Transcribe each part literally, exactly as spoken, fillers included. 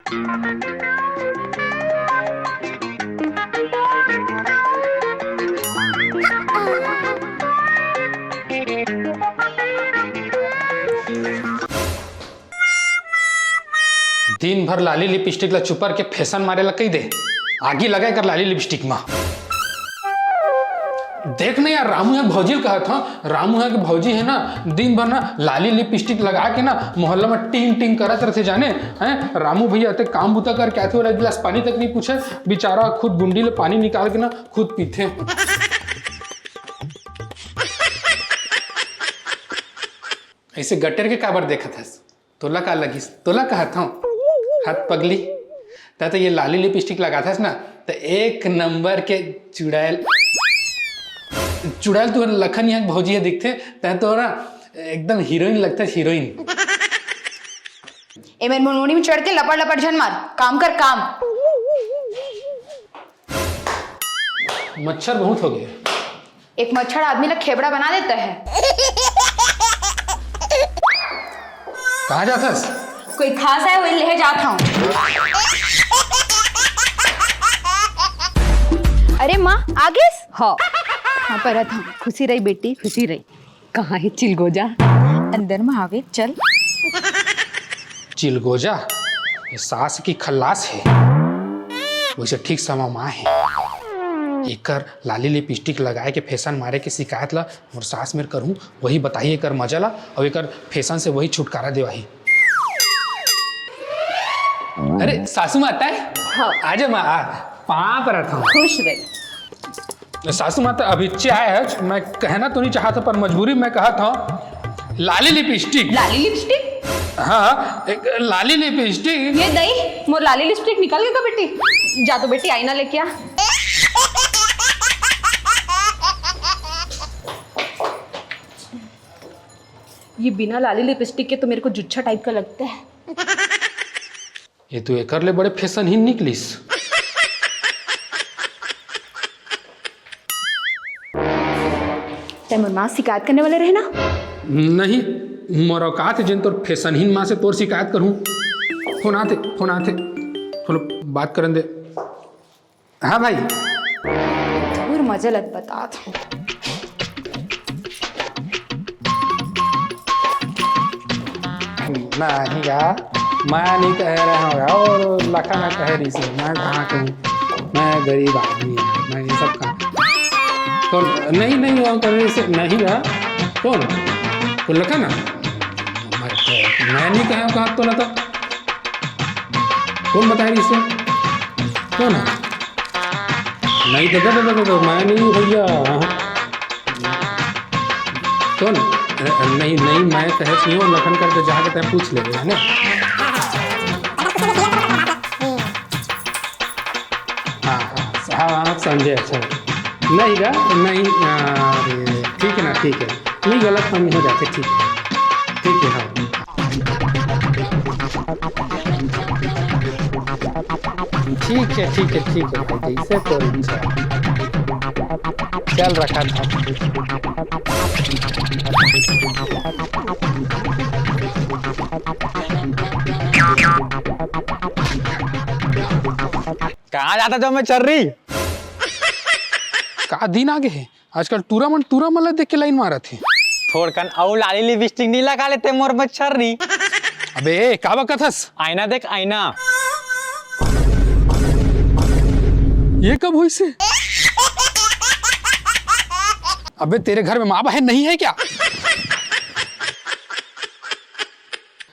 दिन भर लाली लिपस्टिक ला चुपर के फैशन मारे ला कही दे, आगी लगा कर लाली लिपस्टिक मा। देख ना यार, रामू ह भौजी ल कहत हंव, रामू ह के भौजी हे ना, दिन भर ना लाली लिपस्टिक लगा के ना मोहल्ला में टिंग टिंग करत रहिथे जाने। हैं, रामू भैया अतेक काम बुता करके आथे, ओला एक गिलास पानी तक नहीं पूछे, बेचारा खुद गुंडी ले पानी निकाल के ना खुद पीथे। ऐसे गटर के काबर देखत हस? तोला का लगिस? तोला कहत हंव, हत पगली, तैं तो ये लाली लिपस्टिक लगाथस ना, त एक नंबर के चुड़ैल, चुड़ैल तू लखन यहाँ भौजी ह दिखथे, तैं तो ना एकदम हीरोइन लगथस, हीरोइन। ए मेर मुनमुनी में चढ़ के लपड़ लपड़ झन मार, काम कर काम। मच्छर बहुत हो गए। एक मच्छर आदमी ला खेबड़ा बना देता है। कहाँ जाथस? कोई खास है, वही लेहे जात हूँ। अरे माँ, आ गेस? हाँ। हाँ, परत हूँ। खुशी रही बेटी, खुशी रही। कहाँ हे चिलगोजा? अंदर में आवे, चल। चिलगोजा? ये सास की खल्लास हे। वैसे ठीक समय माँ हे। एकर लाली लिपस्टिक लगाए के फैशन मारे के शिकायत ला मोर सास मेर करहूँ, वही बताही एकर मजा ला, अउ एकर फैशन से वही छुटकारा देवाही। अरे सासू माता है? हाँ। आजा माँ, आ, पाँव परत हूँ। खुश रहे। सासू माता अभिच्चे आए हच, मैं कहना तो नहीं चाहत हूँ, पर मजबूरी में कहत हूँ, लाली लिपस्टिक। लाली लिपस्टिक? हाँ, एक लाली लिपस्टिक। ये दई, मोर लाली लिपस्टिक निकल गई का बेटी? जा तो बेटी, आईना लेके आ। ये बिना लाली लिपस्टिक के तो मेरे को जुच्छा टाइप का लगता है। ये तो एकर ले बड़े फैशनहीन निकलिस। तै मोर माँ शिकायत करने वाले रहे ना? नहीं, मोर औकात हे जेन तोर फैशनहीन माँ से तोर शिकायत करहूँ। फोन आथे, फोन आथे, चलो बात करन दे। हाँ भाई। और मजा लग बतात हूँ। नहीं यार, मैं नहीं कह रहा हूँ यार, वो लखन ह कहे रहिस हे, मैं कहाँ कहूँ, मैं गरीब आदमी हूँ, मैं ये सब कहाँ। तो नहीं, नहीं, वो कहे रहिस हे, नहीं यार, कौन? वो लखन ह? मैं, मैं नहीं कहा, कहा तो ना तो। कौन बताए रहिस हे? कौन ह? नहीं दादा, दादा, दादा, मैं नहीं हूँ भैया। हाँ। कौन? अ, अ, नहीं, नहीं, मैं कहे नहीं हूँ, लखन करके जाके तय पूछ ले, है ना? हाँ, हाँ, हाँ, हाँ, समझे, अच्छा। नहीं गा, नहीं, अ, ठीक है ना, ठीक है। नहीं, गलत फहमी हो जाते, ठीक है। ठीक है, हाँ। ठीक है, ठीक है, ठीक है भाई, जैसे तो अच्छा। चल रखा था। कहाँ जाता जो मैं चल रही? का दिन आ गए हे? आजकल टूरा मन, टूरा मन ला देख के लाइन मारत हे। थोड़कन अउ लाली लिपस्टिक नहीं लगा लेते मोर मच्छर नहीं। अबे, का बकत हस? आईना देख, आईना। ये कब हुई से? अबे, तेरे घर में माँ बहन नहीं है क्या?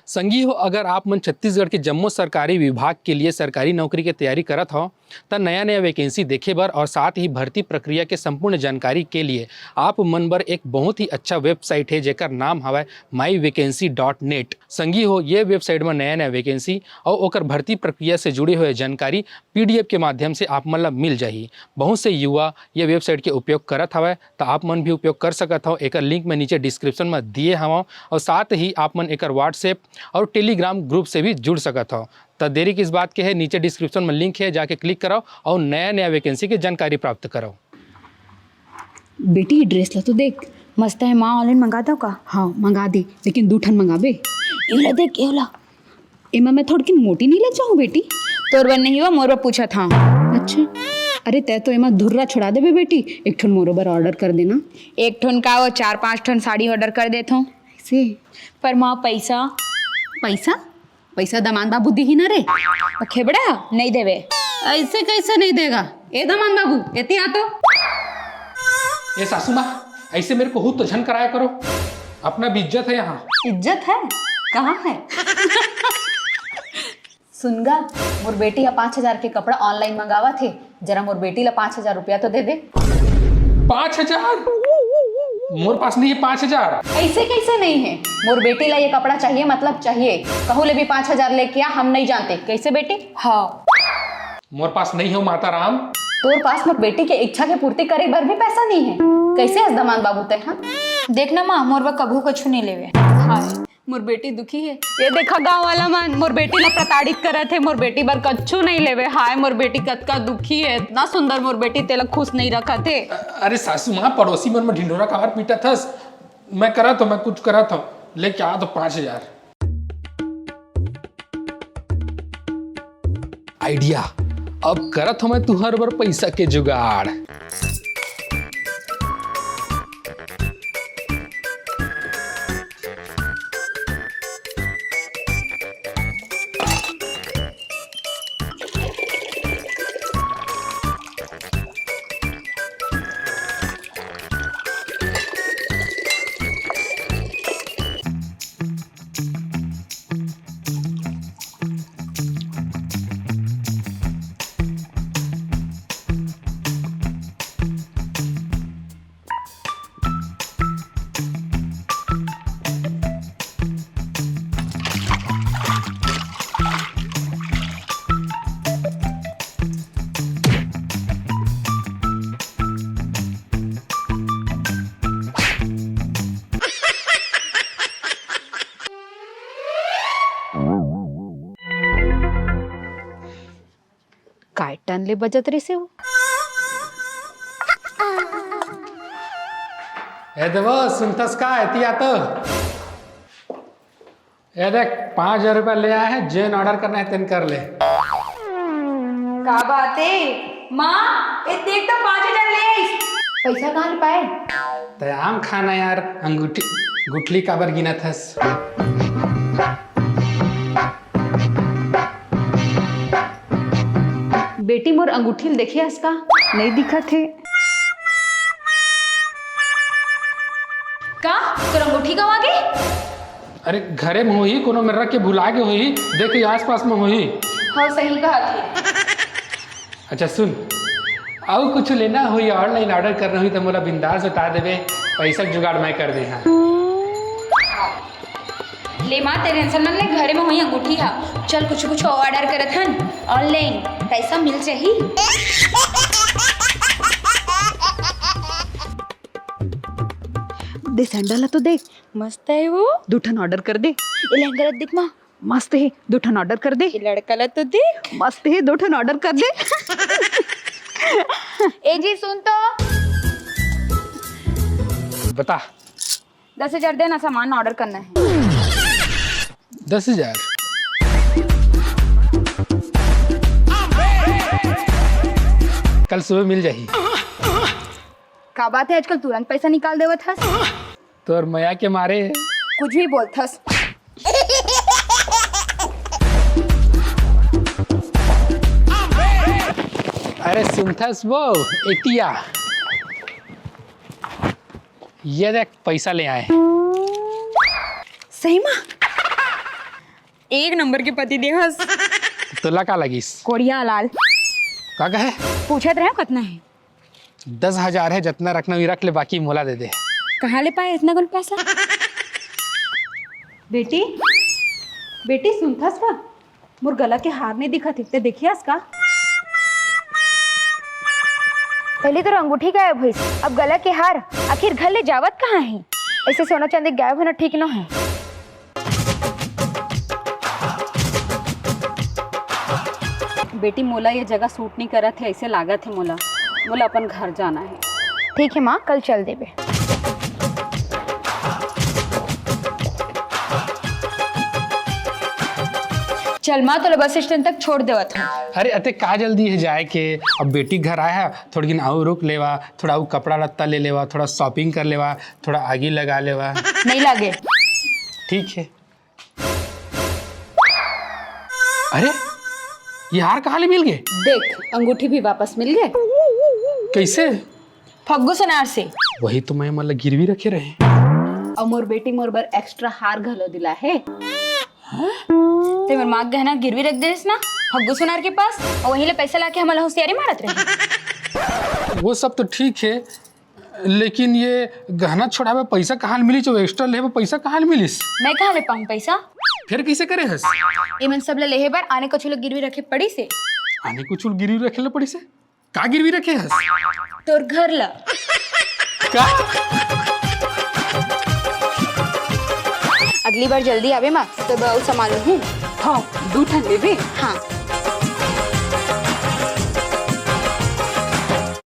संगी हो, अगर आप मन छत्तीसगढ़ के जम्मो सरकारी विभाग के लिए सरकारी नौकरी के तैयारी करत हो, त नया-नया वैकेंसी देखे बर और साथ ही भर्ती प्रक्रिया के संपूर्ण जानकारी के लिए आप मन बर एक बहुत ही अच्छा वेबसाइट हे, जेकर नाम हवय माई वैकेंसी डॉट नेट। संगी हो, ये वेबसाइट म नया-नया वैकेंसी अउ ओकर भर्ती प्रक्रिया से जुड़े हुए जानकारी पीडीएफ के माध्यम से आप मन ला मिल जाही। बहुत से युवा ये वेबसाइट के उपयोग करत हवय, त आप मन भी उपयोग कर सकत हव। एकर लिंक मैं नीचे डिस्क्रिप्शन म दिए हवं, और साथ ही आप मन एकर WhatsApp और Telegram ग्रुप से भी जुड़ सकत हव। त देरी किस बात के है, नीचे डिस्क्रिप्शन में लिंक है, जाके क्लिक करव और नया नया वैकेंसी के जानकारी प्राप्त करव। बेटी, ड्रेस ला तो देख, मस्त है। माँ, ऑनलाइन मंगा दो का? हाँ, मंगा दे, लेकिन दू ठन मंगाबे। एवला देख, एवला। एमा मैं थोड़किन मोटी नहीं लग जाऊं बेटी? तोर बर नहीं हो, मोर बर पूछत हंव। अच्छा, अरे तै तो एमा धुर्रा छुड़ा देबे बेटी, एक ठन मोरो बर ऑर्डर कर देना। एक ठन का, वो चार पांच ठन साड़ी ऑर्डर कर देथंव। ऐसे? पर माँ, पैसा? पैसा? पैसा दमांद बाबू दिही ना रे। ओ खेबड़ा, नहीं देवे। ऐसे कैसे नहीं देगा? ए दमांद बाबू, एती आ तो। ए सासू माँ, ऐसे मेरे को हूँ तो झन कराया करो, अपना भी इज्जत है यहाँ। इज्जत है? कहाँ है? सुनगा, मोर बेटी ह पाँच हजार के कपड़ा ऑनलाइन मंगावत हे, जरा मोर बेटी ला पाँच हजार रुपया तो दे दे। पाँच हजार? मोर पास नहीं है पाँच हजार। ऐसे कैसे नहीं है? मोर बेटी ला ये कपड़ा चाहिए, मतलब चाहिए। कहूँ ले भी पाँच हजार लेके आ, हम नहीं जानते। कैसे बेटी? हाँ। मोर पास नहीं हो माता राम। तोर पास मोर बेटी के इच्छा के पूर्ति करे बर भी पैसा नहीं है। कैसे हस दमांद बाबू तै, हाँ? देख ना माँ, मोर बर कभू कछु नहीं लेवे। हाँ। मोर बेटी दुखी है। ये देखा गाँव वाला मन मोर बेटी ला प्रताड़ित करत हे, मोर बेटी बर कच्छु नहीं लेवे। हाय, मोर बेटी कतका दुखी है, इतना सुंदर मोर बेटी, तेला खुश नहीं रखत हे। अरे सासू माँ, पड़ोसी मन में ढिंढोरा काबर पीटत हस? मैं करत हंव, मैं कुछ करत हंव, लेके आ तो पाँच हजार। आइडिया, अब करत हंव मैं तुहर बर पैसा के जुगाड़। काय टन ले बजत रहिसे वो? ए देवो, सुनथस का? एती आ तो। ए देख, पाँच हजार रुपया ले आए हैं, जेन ऑर्डर करना है तेन कर ले। का बात है माँ, ए देख तो पाँच हजार ले आइस। पैसा कहाँ ले पाए? तै आम खाना यार, अंगूठी गुठली काबर गिनत हस? बेटी, मोर अंगूठी ल देखे हस का? नइ दिखत हे। का? तोर अंगूठी गंवा गे? अरे, घरे में होही, कोनो मेर रख के भुला गे होही, देख के आसपास में होही। हाँ, सही कहत हे। अच्छा सुन, अउ कुछ लेना होही, ऑनलाइन ऑर्डर करना होही, त मोला बिंदास बता देबे, पैसा के जुगाड़ मैं कर दे हाँ। ले माँ, तेरे टेंशन मत ले, घरे में होही अंगूठी हा। चल, कुछ कुछ ऑर्डर करत हन ऑनलाइन, पैसा मिल जाही। दे सैंडल ला तो देख, मस्त है वो। दू ठन ऑर्डर कर दे। ए लहंगा ला देख माँ, मस्त है, दू ठन ऑर्डर कर दे। ए लड़का ला तो देख, मस्त है, दू ठन ऑर्डर कर दे। ए जी सुन तो। बता। दस हजार देना, सामान ऑर्डर करना है। दस हजार? कल सुबह मिल जाही। का बात है, आजकल तुरंत पैसा निकाल देवत हस? तोर मया के मारे। कुछ भी बोलथस। अरे सुनथस वो, एती आ। ये देख, पैसा ले आए। सही मा? एक नंबर के पति देव हस। तोला का लगिस? कोरिया लाल। का कहे? पूछत रहे कतना है? दस हजार है, जतना रखना हुई रख ले, बाकी मोला दे दे। कहाँ ले पाए इतना कन पैसा? बेटी, बेटी सुनथस का? मोर गला के हार नहीं दिखत हे, ते देखियास का? पहले तो अंगूठी गायब होइस, अब गला के हार। आखिर घर ले जावत कहाँ है? ऐसे सोना चांदी गायब होना ठीक न है। बेटी, मोला ये जगह सूट नहीं करत हे, ऐसे लागत हे मोला। मोला अपन घर जाना है। ठीक है माँ, कल चल देबे। चल माँ, तोला बस स्टैंड तक छोड़ देवत हूँ। अरे अते का जल्दी हे जाए के? अब बेटी घर आए हे, थोड़किन अउ रुक लेवा, थोड़ा अउ कपड़ा लत्ता ले लेवा, थोड़ा शॉपिंग कर लेवा, थोड़ा आगी लगा लेवा। नहीं लागे। ठीक हे। अरे, ये हार कहाँ ले मिल गे? देख, अंगूठी भी वापस मिल गे। कैसे? फग्गू सोनार से। वही तो मैं मतलब गिरवी रखे रहे। अउ मोर बेटी मोर बर एक्स्ट्रा हार घलो दिला हे। ते मोर माँ के गहना गिरवी रख देस ना फग्गू सोनार के पास, अउ वहीं ले पैसा लाके हमला होशियारी मारत रहे। वो सब तो ठीक हे, लेकिन ये गहना छोड़ावे पैसा कहाँ ले मिलिस? वो एक्स्ट्रा लेहे बर पैसा कहाँ ले मिलिस? मैं कहाँ ले पाऊँ पैसा? फिर कैसे करे हस? एमन सब ला लेहे बर आने कुछ लोग गिरवी रखे पड़िस हे। आने कुछ लोग गिरवी रखे ले पड़िस हे? का गिरवी रखे हस? तोर घर ला। का? अगली बार जल्दी आबे माँ, तब अउ सामान लूँ। हाँ, दू ठन लेबे। हाँ।